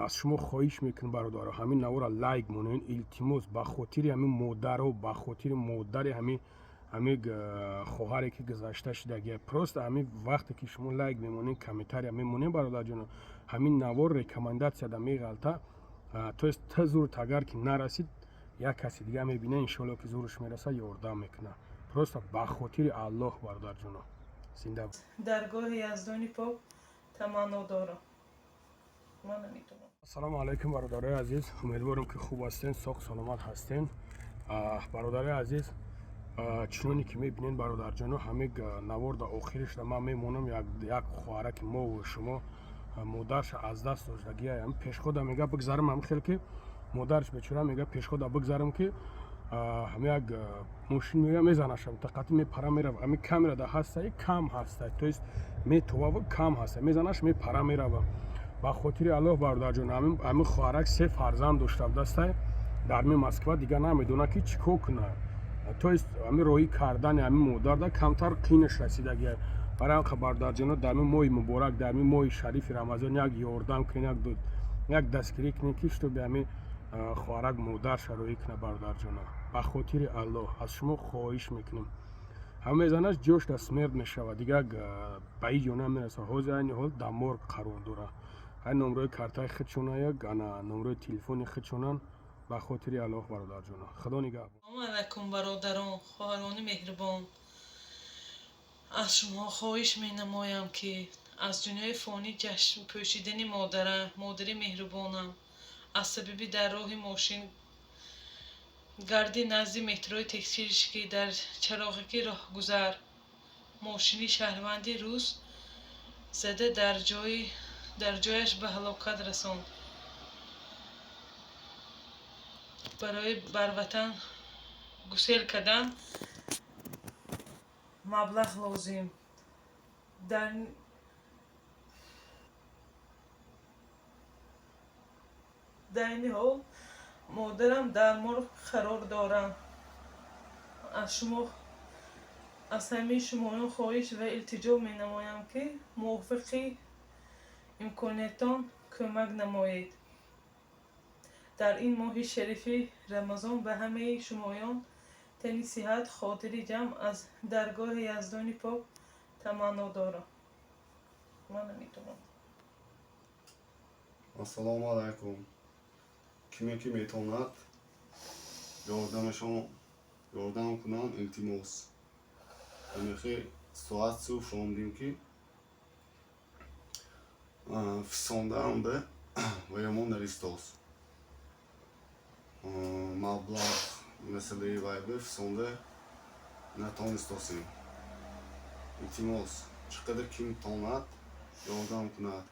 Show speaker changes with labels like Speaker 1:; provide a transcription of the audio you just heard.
Speaker 1: Аз шумо хоҳиш мекунем, бародаро, ҳамин навора лайк монед, илтимос, ба хотири ҳамин модаро, ба хотири модари ҳамин хоҳаре, ки гузашта шудагия. Просто ҳамин вақте ки шумо лайк мемонед, комментария мемонед, бародарҷоно, ҳамин навор рекомендация да меғалта. То есть та зурт агар ки нарасид, як каси дига мебина, иншоалло, ки зурш мераса, ёрдам мекуна. Просто ба хотири Аллоҳ, бародарҷоно, зинда.
Speaker 2: Даргоҳи Яздони пок таманно дорам. Ман наметавонам.
Speaker 1: Ассалому алайкум, бародарои азиз, умедворам, ки хуб ҳастен, соқ саломат ҳастен. Бародарои азиз, чуноне ки мебинед, бародарҷоно, ҳамин навор дар охиришда ман мемонам. Як хоҳараки мову шумо модарша аз даст дождагия. Пешхода мега бигзарам, ҳам хел ки модарш бечора мега, пешхода бигзарам, ки ҳами як мошин меоя, мезанашам, тақати мепара мерава. Ҳами камера да ҳастай, кам ҳастай, то есть метовава, кам ҳастай, мезанаш, мепара мерава. Ба хотири Аллоҳ, бародарҷон, ҳамин хоҳарак се фарзанд дошта будастай дар ми Москва, дига намедона, ки чӣ кор кунад. То есть ҳамин роҳӣ кардани ҳамин модарда камтар қинаш расидагия. Барои ҳам, бародарҷоно, дар ми моҳи муборак, дар ми моҳи шарифи Рамазон як ёрдам кунед, як дастгирӣ кунед, ки чтобы ҳамин хоҳарак модарша роҳӣ кунад. Бародарҷоно, ба хотири Аллоҳ аз шумо хоҳиш мекунем. Ҳама мезанаш, ҷош да смерть мешавад, дигар ба ҳеҷ ҷо намерасад. Ҳозир айни ҳол дар морг қарор дорад. Ай номрои картаи худшонаяк, ана номрои телефони худшонан. Ба хотири Аллоҳ, бародарҷоно, Худо нигаҳбон.
Speaker 2: Салому алайкум, бародарон, хоҳарони меҳрубон. Аз шумо хоҳиш менамоям, ки аз дунёи фонӣ чашм пӯшидани модара, модари меҳрубонам, аз сабаби дар роҳи мошин гарди назди метрои Текстильщики дар чароғаки роҳгузар мошини шаҳрванди рус зада, дар ҷояш ба ҳалокат расонд. Барои бар ватан гусел кардан маблағ лозим. Дар айни ҳол модарам дар морг қарор доранд. Аз шумо, аз ҳамаи шумоён хоҳиш ва илтиҷо менамоям, ки мувофиқи имкониятон кӯмак намоед. Дар ин моҳи шарифи Рамазон ба ҳамаи шумоён тани сиҳат, хотири ҷамъ аз даргоҳи Яздони пок таманно дорам. Ман наметавонам.
Speaker 3: Ассалому алайкум. Киме ки метавонад, ёрдамашон ёрдам кунанд, илтимос. Ҳамихи соат субҳ шомдим, ки фисондаам ва ямон наристос. Маблағ масъалаи вайбе фисонда натонистосем. Илтимос, чӣ қадар ким тонад, ёрдам кунад.